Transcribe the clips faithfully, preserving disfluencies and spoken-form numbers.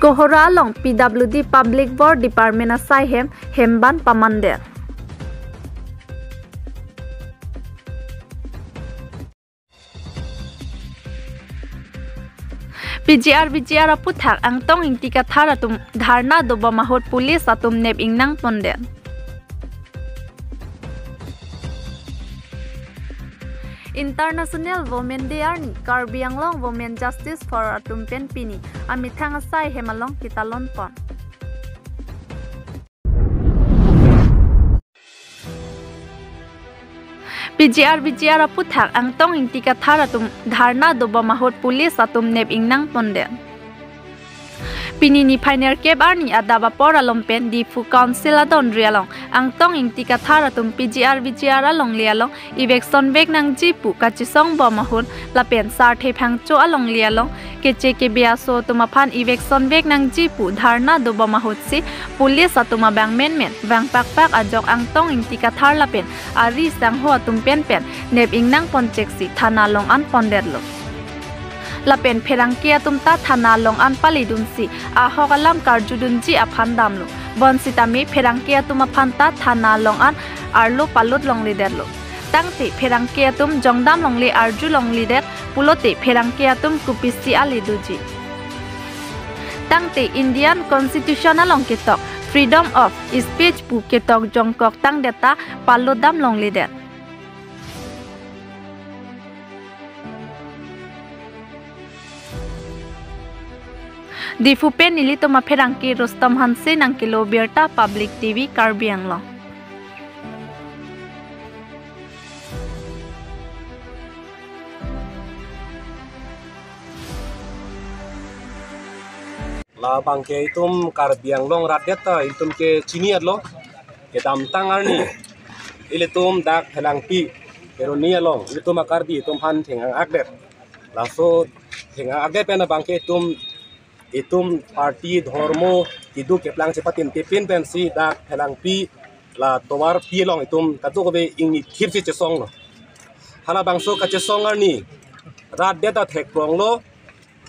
Kohora along P W D Public Work Department asai hem hemban pamandet. P G R V G R aputhak Angtong Ingti Kathar atum dharna dobom ahut police atum nep ingnang pondet. International Women Day arni Karbi Anglong Women Justice Forum atum pen pini amethang asai hem along ketalon pon. P G R V G R aputhak Angtong Ingti Kathar atum dharna dobom ahut police atum nep ingnang pondet. Pini niphai nerkep arni adap apor along pen Diphu Council adonri along Angtong Ingti Kathar atum P G R V G R alongle along eviction vek nangji pu kachesong bom ahut lapen Sarthe Phangcho alongle along keche kebe aso atum aphan eviction vek nangji pu dharna dobom ahutsi police atum abang menmen vangpakpak ajok Angtong Ingti Kathar lapen ari sangho atum penpen nep ingnang poncheksi thana along an pondetlo. Lapen pherangke atum ta thana along an paledunsi ahok alam karjudunji aphan damlo. Bonsitame pherangke atum aphan ta thana along an arlo palut longledetlo. Tangte pherangke atum jongdam longle arju longledet pulote pherangke atum kopisi ale doji. Tangte Indian Constitution along ketok freedom of speech pu ketok jongkok tangdet ta palut dam longledet. Diphu pen nelitum apherangke Rustom Hanse nangkelo birta Public T V Karbi Anglong. Labang ke itum Karbi Anglong rat det ta itum ke chini atlo. Kedamtang arni ilitum dak Phelangpi Kheroni along ilitum a-Karbi atum aphan theng-ang akdet. Laso theng-ang akdet pen abang ke itum, itum party, dhormo keduk keplang chepatim tipin pensi dak Phelangpi la tovarpi along itum kadokave ingni thipsi chesonglo. Halabangso kachesong arni rat det ta thekpronglo.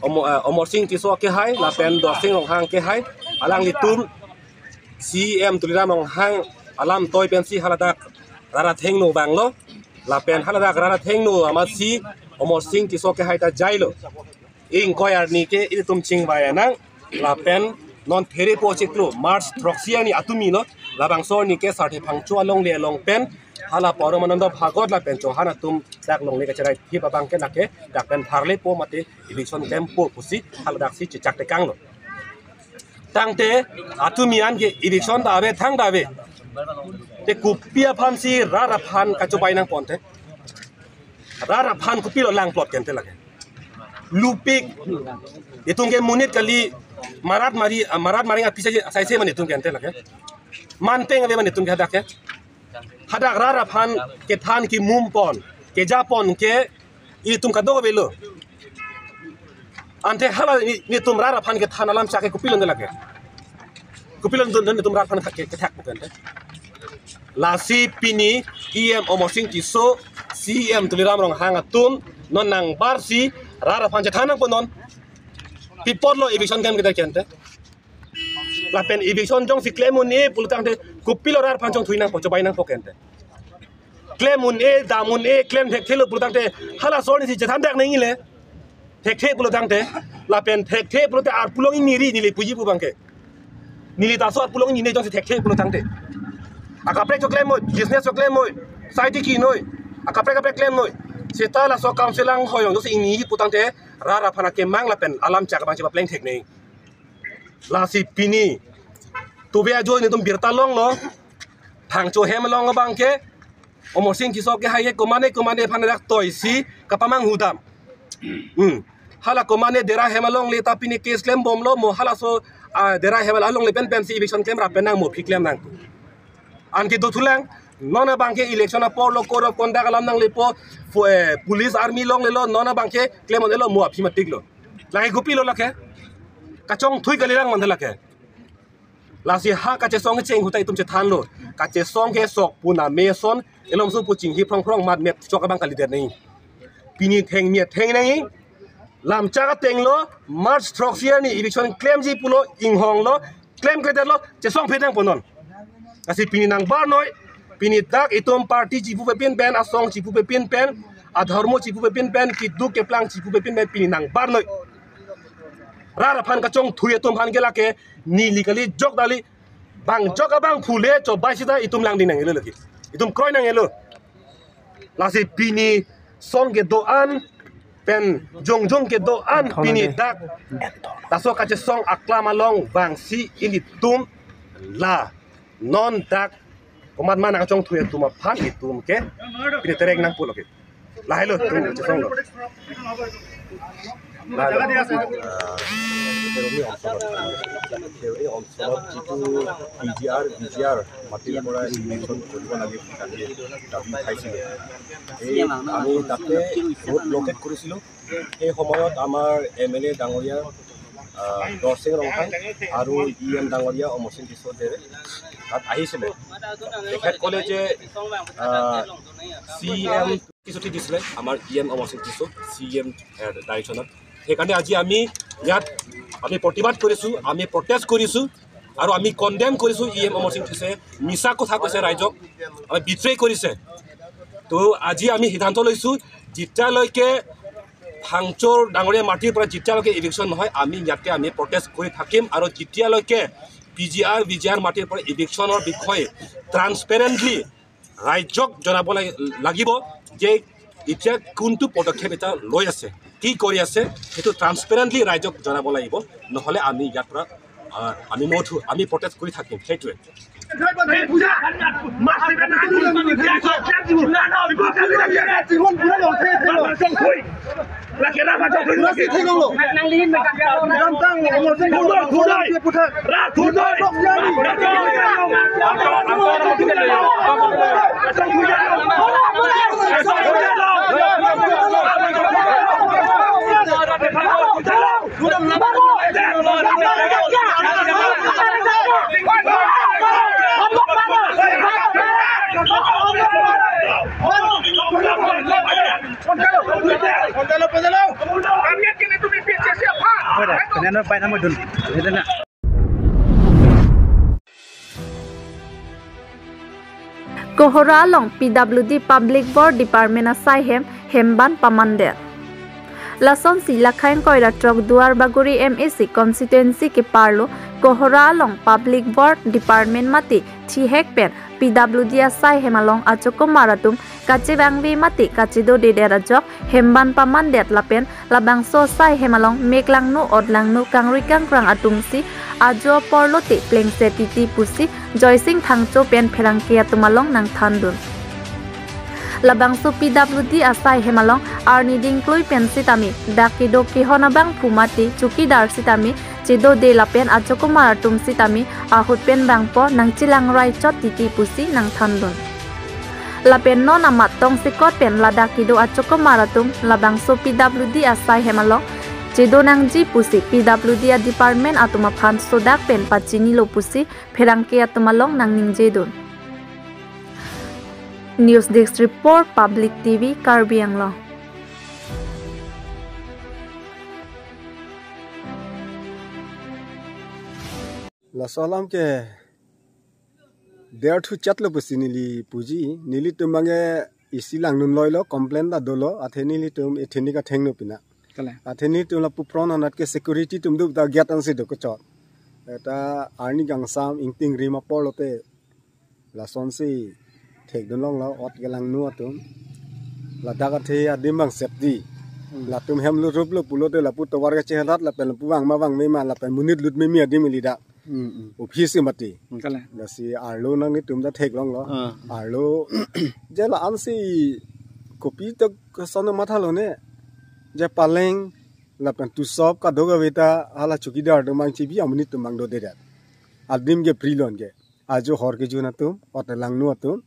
Omo-, eh, Amarsing Tisso kehai lapen Dorsing Ronghang kehai, alanglitum C E M Tuliram Ronghang alam toi pensi haladak rat athengno vanglo. Lapen haladak rat athengno amatsi Amarsing Tisso kehai ta jailo. Ingkoi arni ke ilitum chingvai anang. Lapen non phere po chiklo March throksi arni atumilo. Labangso arni ke Sarthe Phangcho alongle along pen hala Paramananda Bhagwat lapen Chauhan atum dak longle kacherai thip abang ke lake dak pen tharle po mate eviction camp po pusi haladaksi chechak tekanglo. Tangte atum an ke eviction ta ave, thang ta ave. Te kopi aphansi rat aphan kachobai nangponte? Rat aphan kopilo langplot ke ante lake? Lupik. Itum ke monit kali, marat mari, ah, marat mari api sai sai se mane itum ke ante lake? Manpeng ave mane itum ke hadak ke? Hadak rat aphan kethan kemum pon, kejapon ke itum kadokavelo. Ante hala ni, nitum rat aphan kethan alam chak ke kopilo ante lake? Kopilo ante nitum rat aphan ke, kethak bukan te? Lasi pini E M Amarsing Tisso, C E M Tuliram Ronghang atum non nangbarsi rat aphan chethan nangpo non. Pi apotlo eviction camp kita ke ante? Lapen eviction jongsi klem un-e pulotangte kopilo rat aphan chongthui nangpo, chobai nangpo ke ante? Klem un-e, dam un-e, klem thekthelo pulotangte halaso arnisi chethan dak nangji le. Thekthe pulotangte, lapen thekthe pulote arpulong ingniri neli puji pu abang ke. Neli ta laso arpulong ingnine jongsi thekthe pulotangte. Akaprek choklem noi, business choklem noi, society kenoi, akaprek kaprek klem noi. Seta laso council anghoi along jongsi ingni pulotangte rat aphan akemang lapen alam chak abang chepapleng thek nangji. Lasi pini tuve ajo nitum birta longlo. Phangcho hem along abang ke Amarsing Tisso kehai ke komane komane aphan dak toisi kapamanghu dam. Hmm. Hala komane Dera hem alongle ta pini case klembomlo, mo halaso, ah, Dera hem alongle pen pensi eviction klem ra pen nang mo phi klem nang. Anke dothulang, non abang ke election aporlo, code of conduct alam nanglepo, fu-, eh, police army longlelo, non abang ke klem un-elo, mo aphi matiklo. Lake kopilo lake? Kachongthui kalilang mantha lake. Lasi ha kachesong kecheng ahut ta itum chethanlo. Kachesong ke sok pu name ason, elomso pu chinghi phrong phrong mat met chok abang kalidet nangji. Pini thengmiet theng nangji. Lamchak atenglo, March throksi arni eviction klemji pulo, inghonglo, klemkledetlo, chesong phedang ponon. Lasi pini nangbarnoi, pini dak itum party chipupe pin pen, asong chipupe pin pen, adhormo chipupe pin pen, keduk keplang chipupe pin pen, pini nangbarnoi. Rat aphan kachongthui atum aphan ke lake, neli kali jok dali, bang jok abang phule, chobai sita itum langding nangjilo lagi. Itum kroi nangjilo. Lasi pini song kedo-an pen jongjong kedo-an pini dak. Laso kachesong aklam along vangsi ilitum la non dak komat mana kachongthui atum aphan itum ke pini terek nang pulo ke. Lahelo tum chesonglo. Lahelo. আহ, এই অঞ্চলত, এই অঞ্চলত যিটো P G আৰ, ভি জি আৰ মাটিৰ পৰা ইভিকশ্যন কৰিব লাগে বুলি আমি দাবী উঠাইছিলোঁ। এই আমি তাতে ৰোড ব্লকেট কৰিছিলোঁ। সেই সময়ত আমাৰ এম এল এ ডাঙৰীয়া, আহ, দৰসিং ৰংহাং আৰু ই এম ডাঙৰীয়া অমৰসিং টিছো দেৱে তাত আহিছিলে। তেখেত ক'লে যে, আহ, চি এম প্ৰতিশ্ৰুতি দিছিলে আমাৰ E M Amarsing tissue, C M, এ, ডাইৰেকশ্যনত। সেইকাৰণে আজি আমি ইয়াত আমি প্ৰতিবাদ কৰিছোঁ, আমি প্ৰটেষ্ট কৰিছোঁ আৰু আমি কণ্ডেম কৰিছোঁ। ই এম অমৰসিং টিছোৱে মিছা কথা কৈছে, ৰাইজক আমি বিট্ৰে কৰিছে। তো আজি আমি সিদ্ধান্ত লৈছোঁ, যেতিয়ালৈকে ফাংচৰ ডাঙৰীয়া মাটিৰ পৰা যেতিয়ালৈকে ইভিকশ্যন নহয়, আমি ইয়াতে আমি প্ৰটেষ্ট কৰি থাকিম। আৰু যেতিয়ালৈকে পি জি আৰ, ভি জি আৰ মাটিৰ পৰা ইভিকশ্যনৰ বিষয়ে ট্ৰান্সপেৰেণ্টলি ৰাইজক জনাব লাগি-, লাগিব যে এতিয়া কোনটো পদক্ষেপ এটা লৈ আছে, কি কৰি আছে, সেইটো ট্ৰান্সপেৰেণ্টলি ৰাইজক জনাব লাগিব। নহ'লে আমি ইয়াৰ পৰা, আহ, আমি নুঠো, আমি প্ৰটেষ্ট কৰি থাকিম, সেইটোৱে। Kohora along P W D Public Work Department asai hem hemban pamandet. Lasonsi Lakhaing Koira Trok Duar Bagori M A C constituency keparlo Kohora along Public Work Department mate thihek pen P W D asai hem along achokomar atum kachevangve mate kachedodedet ajok hemban pamandet lapen labangso asai hem along meklangno otlangno kangri kangkrang atumsi ajo aporlote plengse titi pusi Joysing Thangcho pen pherangke atum along nangthandun. Labangso P W D asai hem along arni dingklui pen sitame dak kedo kehon abangphu mate chowkidar sitame chedode lapen achokomar atum sitame ahut pen bangpo nangchelangrai chot titi pusi nangthandun. Lapen non amat tongsekot pen ladak kedo achokomar atum labangso P W D asai hem along chedo nangji pusi P W D a department atum aphan sodak pen pachinilo pusi pherangke atum along nangningjedun. News Desk Report, Public T V, Karbi Anglong. Laso alam ke der thu chatlo pusi neli puji, nelitum abangke isi langdun loilo, complain ta dolo, athe nelitum ethnic athengno pina. Kale. Athe nelitum lapu pron anat ke security atum do ta gate ansi do kechot. Eta arni kangsam ingting rim aporlote lasonsi thekdun longlo, ot kelangno atum. Ladak athe adim abang safety. Hmm. Latum hem lutrup lo pulote lapu tovar kachehalat lapen lapu vangma vangme ma lapen monit lut meme adim ili dak. Hmm, hmm. Office mati. Hmm, kale. Lasi arlo nanglitum ta theklonglo. Ah. Arlo je la-ansi kopi tok sono mathalo ne. Je paleng lapen tusop kadokave ta hala chowkidar atum abang chebi amonit atum abang dodedet. Adim ke prilon ke. Ajo hor kejun atum, ot langno atum.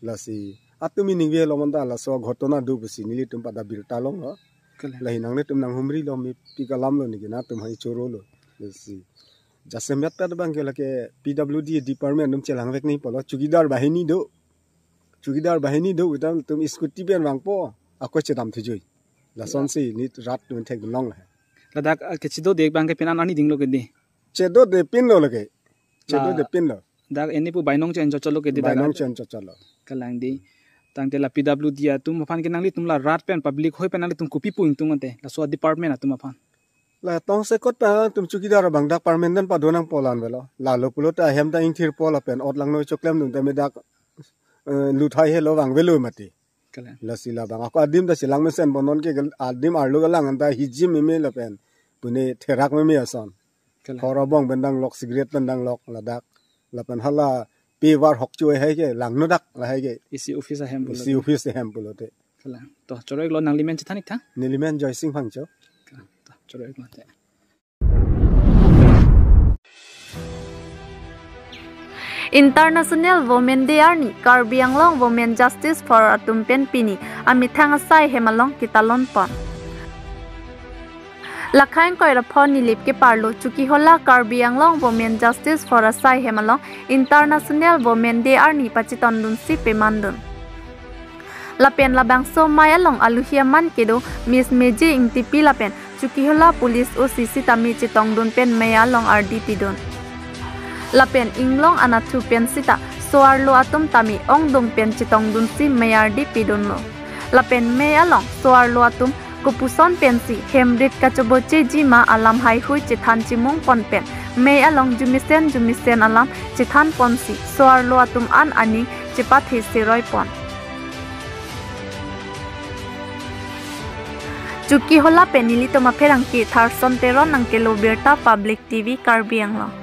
Lasi atum iningve lo manda laso ghotona do pusi nelitum pada birta longlo. Kale. Lahi nanglitum nanghumrilo, mepi kalamlo neke nangtum hai chorolo. Lasi jasemet ta abangke lake P W D department atum chelangvek nangji pulo, chowkidar bahini do. Chowkidar bahini do, itum scooty pen vangpo, ako chedam thujui. Lasonsi neli rat atum thekdun longle. Ladak, ah, kachedodek abang ke pini an arni dinglo ke dei. Chedodepinlo lake. La- Chedodepinlo. Dak eni pu bainong chen chotchotlo ke dei dak. Bainong chen chotchotlo. Kalang dei. Tangte la P W D atum aphan ke nanglitum la rat pen public hoi pen nanglitum kopi pu ingtung ante. Laso department atum aphan. La tongsekot ta atum chowkidar abang dak permanent padonang polan avelo. Lalo pulote ahem ta ingthir po lapen ot langno choklem atum tame dak, eh, luthai helo vangvelo mati. Kalang. Lasi labang ako adim ta chelang mesen bonon ke gel-, adim arlo kelang anta hijim meme lapen pune therak meme ason. Kalang. Hor abong pen danglok, cigarette pen danglok ladak. Lapen hala pevar hokcho hai ke langno dak lahai ke. E C office ahem pulo. E C office ahem pulote. Kalang. To, choro-iklo, nangli men chethan-ik tha? Neli men Joysing Phangcho. Kalang. To, choro-iklo te. International Women Day arni Karbi Anglong Women Justice Forum atum pen pini amethang asai hem along ketalon pon. Lakhai ingkoi ra pho Nilip keparlo Chokihola Karbi Anglong Women Justice Forum asai hem along International Women Day arni pachetongdunsi pemandun. Lapen labangso mei along aluhi aman kedo Miss Meji Ingtipi lapen Chokihola Police O C sitame chetongdun pen mei along ardi pidun. Lapen inglong anatthu pen sita so-arlo atum tame ongdung pen chetongdunsi mei ardi pidunlo. Lapen mei along so-arlo atum kopuson pensi hemrit kachobocheji ma alam haihui chethan chimung pon pen mei along jumesen jumesen alam chethan ponsi so-arlo atum an aning chepathe seroi pon. Chokihola pen nelitum apherangke Tharson Teron nangkelo birta Public T V Karbi Anglong.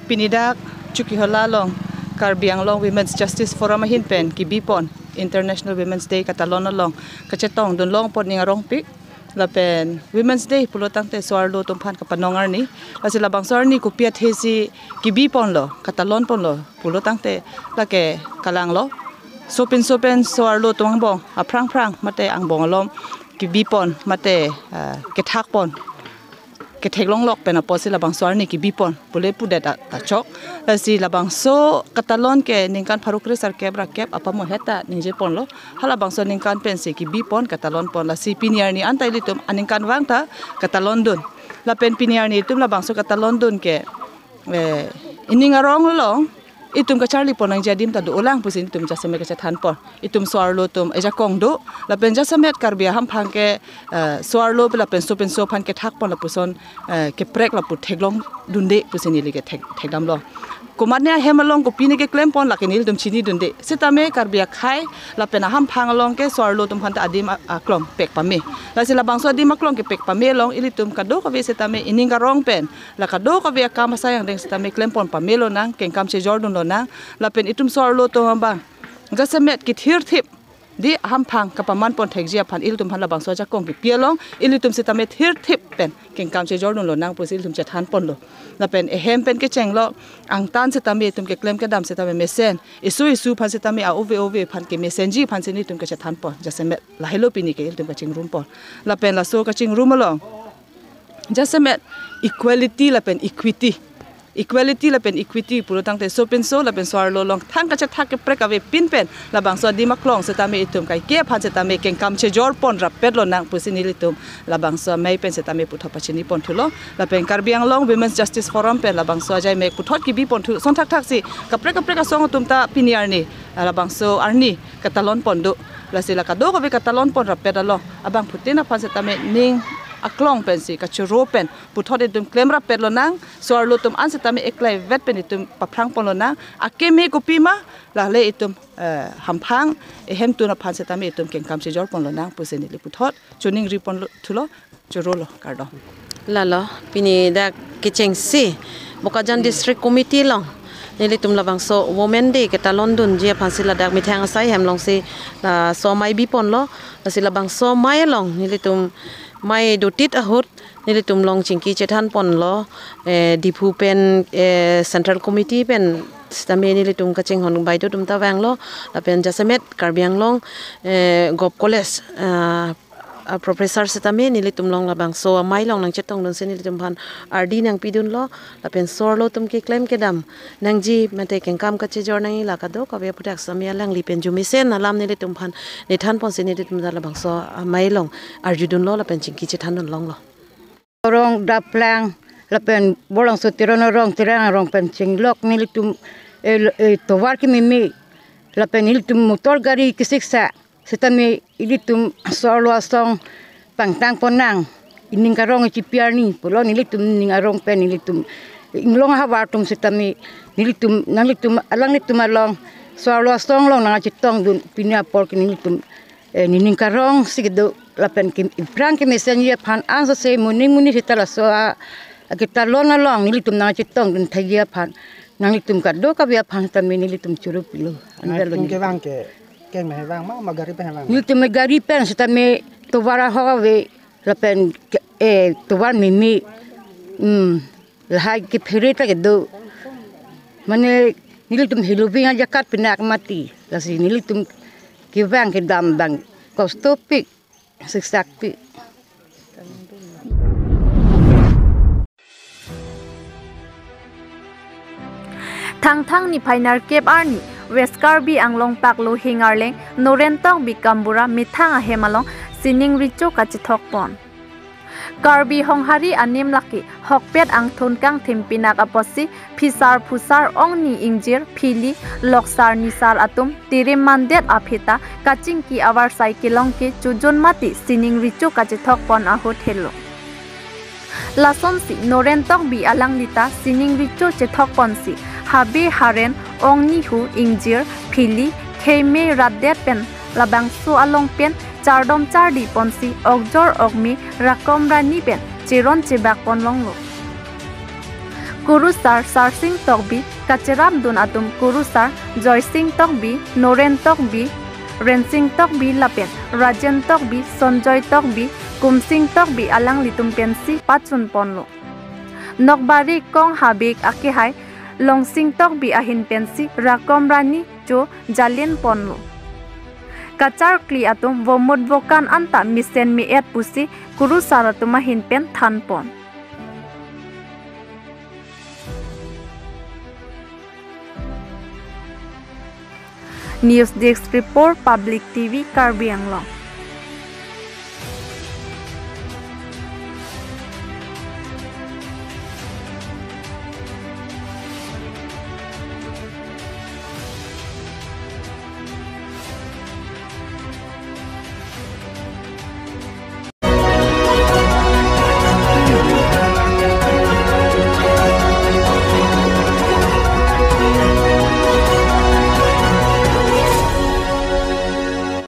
Pini dak Chokihola along Karbi Anglong Women's Justice Forum ahin pen kebi pon International Women's Day katalon along kachetongdun long pon ning arongpik. Lapen Women's Day pulo tangte so-arlo atum aphan kapanong arni. Lasi labangso arni kopi athesi kebi ponlo, katalon ponlo pulo tangte lake kalanglo. Sopinso pen so-arlo atum angbong aphrang phrang mate angbong alom kebi pon mate, ah, kethak pon, ketheklonglok pen apotsi labangso arni kebi pon pule pudet ta, ta chok. Lasi labangso katalon ke ningkan pharo kresirkep ra kep apamo heta ningje ponlo. Halabangso aningkan pensi kebi pon katalon pon. Lasi pini arni anta ilitum aningkanvang ta katalondun. Lapen pini arni itum labangso katalondun ke, eh, ining arong along itum kacharli pon nangji adim ta do-olang pusi itum jasemet kachethan pon. Itum so-arlo atum ejakong do. Lapen jasemet Karbi ahamphang ke, eh, so-arlo pe lapen sopinso aphan kethak pon lapuson, eh, keprek lapu theklongdunde pusi neli ke thek, thekdamlo. Komatne ahem along kopine keklem pon lake nelitum chinidunde. Sitame Karbi akhei lapen ahamphang along ke so-arlo atum aphan ta adim a-, aklong pek pame. Lasi labangso adim aklong kepek pame along ilitum kadokave sitame ining arong pen la kadokave akam asai angdeng sitame klem pon pame lonang, kengkam chejordun lonang. Lapen itum so-arlo atum abang jasemet kethirthip, dei ahamphang kapaman pon thekji aphan ilitum aphan labangso ajakong kepi along ilitum sitame thirthip pen kengkam chejordun lonang pusi ilitum chethan ponlo. Lapen ehem pen kechenglo, angtan sitame itum keklem kedam sitame mesen, isu isu aphan sitame a-ove ove aphan kemesenji aphansi nelitum kachethan pon. Jasemet lahelo pini ke ilitum kachingrum pon. Lapen laso kachingrum along jasemet equality lapen equity. Equality lapen equity pulo tangte sopinso lapen so-arlo along thang kachethak keprek avepin pen labangso adim aklong sitame itum kaike aphan sitame kengkam chejor pon rappet lonang pusi nelitum labangso amei pen sitame puthot pachini pon thulo. Lapen Karbi Anglong Women's Justice Forum pen labangso ajai mek puthot kebi pon thu ason thakthaksi kaprek kaprek asong atum ta pini arni, ah, labangso arni katalon pon do. Lasi la kadokave katalon pon rappet along abangphutin aphan sitame ning aklong pensi kachoro pen puthot itum klem rappet lonang, so-arlo atum an sitame eklai vet pen itum paphrang pon lonang, akeme kopima, lale itum, eh, hamphang ehemtun aphan sitame itum kengkam chejor pon lonang pusi neli puthot choningri pon lo, thulo, chorolo, kardom. Lalo, pini dak kechengsi Bokajan District Committee along nelitum labangso Women Day ketalondunji aphansi ladak methang asai hem alongsi laso amei bi ponlo. Lasi labangso amei along nelitum mei dotit ahut nelitum along chingki chethan ponlo, eh, Diphu pen, eh, Central Committee pen sitame nelitum kachinghon baideo atum ta vanglo, lapen jasemet Karbi Anglong, eh, Govt College, ah, A professor sitame nelitum along labangso amei along nangchetongdunsi nelitum aphan ardi nangpidunlo, lapen so-arlo atum keklem kedam nangji mate kengkam kachejor nangji la kadokave aphuthak sitame alangli pen arjumesen alam nelitum aphan nethanponsi nelitum ta labangso amei along arjudunlo lapen chingki chethandun longlo. Rong daplang lapen Borlangso Teron arong, Terang arong pen chenglok nelitum, eh, eh, tovar kememe lapen nelitum motor gari kesiksa sitame ilitum so-arlo asong pangtang ponnang, ining karong ichipi arni pulo nelitum ning arong pen nelitum inglong ahavar atum sitame nelitum nanglitum alanglitum along so-arlo asong along nangchetongdun pini apor ke nelitum, eh, nening karong si kedo lapen ke iphrang kemesenji aphan ansose moning moning sita laso a, a ketalon along nelitum nangchetongdun thaiji aphan nanglitum kadokave aphan sitame nelitum choro pilo. Anta lo Nelitum nelitum. Kevang ke, keng me vang ma, ma gari pen vang? Nelitum gari pen sitame tovar ahok ave lapen ke, eh, tovar meme. Hmm. Lahai kephere ta kedo. Mane nelitum hiluving ajakat pinak mati. Lasi nelitum kevang kedam abang kostopik, siksakpik. Thangthang niphai nerkep arni West Karbi Anglong Paklo Hingarleng Noren Tokbi Kambura methang ahem along sining recho kachethokpon. Karbi Honghari anim lake hokpet angthun kangthim pinak apotsi phisar phusar ongni ingjir phili loksar nisar atum tirim mandet aphi ta kachingki avarsai kelong ke chojun mati sining recho kachethokpon ahut helo. Lasonsi Noren Tokbi alangli ta sining recho chethokponsi habe haren ongni hu ingjir phili khei mei rat det pen labangso along pen chardom chardi ponsi okjor okme rakom rani pen cheron chebak pon longlo. Kurusar Sarsing Tokbi kacherapdun atum Kurusar Joysing Tokbi, Noren Tokbi, Rensing Tokbi lapen Rajen Tokbi, Sonjoy Tokbi, Kumsing Tokbi alanglitum pensi pachun ponlo. Nokbari kong habek akehai Longsing Tokbi ahin pensi rakom rani cho jalin ponlo. Kacharkli atum vomut vokan anta mesen me-et pusi Kurusar atum ahin pen thanpon. News Desk Report, Public T V, Karbi Anglong.